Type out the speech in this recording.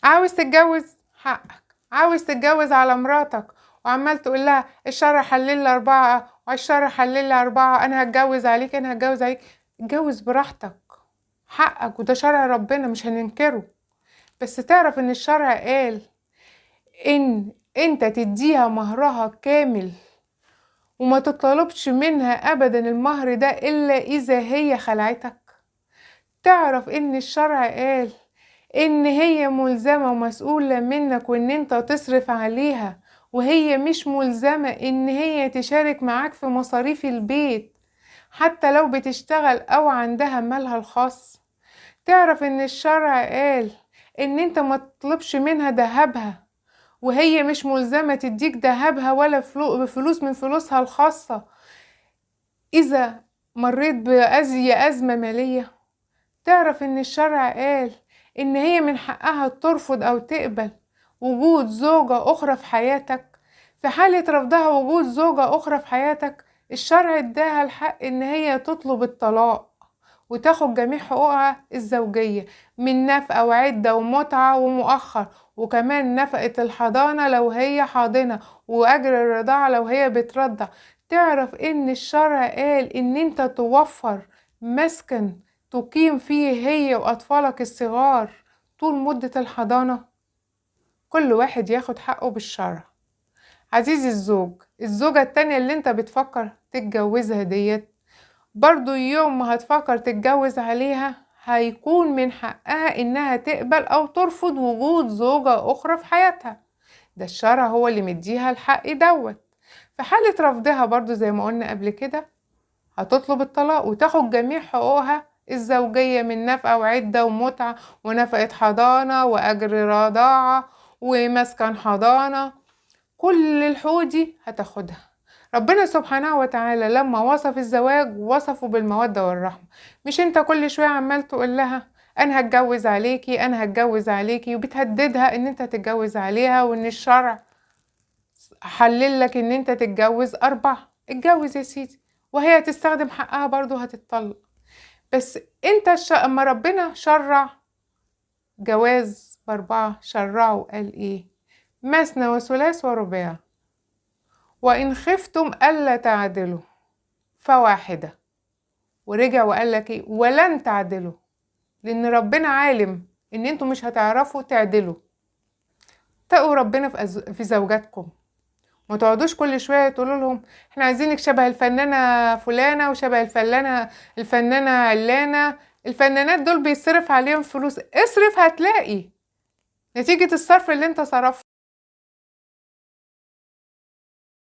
عاوز تتجوز حقك، عاوز تتجوز على مراتك وعمال تقول لها الشرع حلل لي 4 والشرع حلل لي 4، أنا هتجوز عليك، أنا هتجوز عليك. اتجوز براحتك، حقك، وده شرع ربنا مش هننكره. بس تعرف إن الشرع قال إن أنت تديها مهرها كامل وما تطلبش منها أبدا المهر ده إلا إذا هي خلعتك. تعرف إن الشرع قال إن هي ملزمة ومسؤولة منك وإن أنت تصرف عليها، وهي مش ملزمة إن هي تشارك معاك في مصاريف البيت حتى لو بتشتغل أو عندها مالها الخاص. تعرف إن الشرع قال إن أنت ما تطلبش منها ذهبها، وهي مش ملزمة تديك ذهبها ولا فلوس من فلوسها الخاصة إذا مريت بأزمة أزمة مالية. تعرف إن الشرع قال إن هي من حقها ترفض أو تقبل وجود زوجة أخرى في حياتك. في حالة رفضها وجود زوجة أخرى في حياتك، الشرع اداها الحق إن هي تطلب الطلاق وتاخد جميع حقوقها الزوجية من نفقة وعدة ومتعة ومؤخر، وكمان نفقة الحضانة لو هي حاضنة، وأجر الرضاعة لو هي بترضع. تعرف إن الشرع قال إن أنت توفر مسكن تقيم فيه هي وأطفالك الصغار طول مدة الحضانة. كل واحد ياخد حقه بالشرع. عزيزي الزوج، الزوجة التانية اللي انت بتفكر تتجوزها ديت برضو يوم ما هتفكر تتجوز عليها هيكون من حقها انها تقبل او ترفض وجود زوجة اخرى في حياتها. ده الشرع هو اللي مديها الحق دوت. في حالة رفضها برضو زي ما قلنا قبل كده هتطلب الطلاق وتاخد جميع حقوقها الزوجية من نفقة وعدة ومتعة ونفقة حضانة وأجر رضاعة ومسكن حضانة، كل الحقوق دي هتاخدها. ربنا سبحانه وتعالى لما وصف الزواج وصفه بالمودة والرحمة. مش انت كل شوية عمال تقول لها انا هتجوز عليكي انا هتجوز عليكي، وبتهددها ان انت هتتجوز عليها وان الشرع حلل لك ان انت تتجوز 4. اتجوز يا سيدي، وهي هتستخدم حقها برضو هتتطلق. بس انت اما ربنا شرع جواز ب4 شرعه قال ايه؟ مثنى وثلاث ورباع، وإن خفتم ألا تعدلوا فواحدة. ورجع وقال لك ايه؟ ولن تعدلوا، لأن ربنا عالم إن انتوا مش هتعرفوا تعدلوا. اتقوا ربنا في زوجاتكم، ما تقعدوش كل شوية تقولوا لهم احنا عايزينك شبه الفنانة فلانة وشبه الفنانة علانة. الفنانات دول بيصرف عليهم فلوس، اصرف هتلاقي نتيجة الصرف اللي انت صرفته.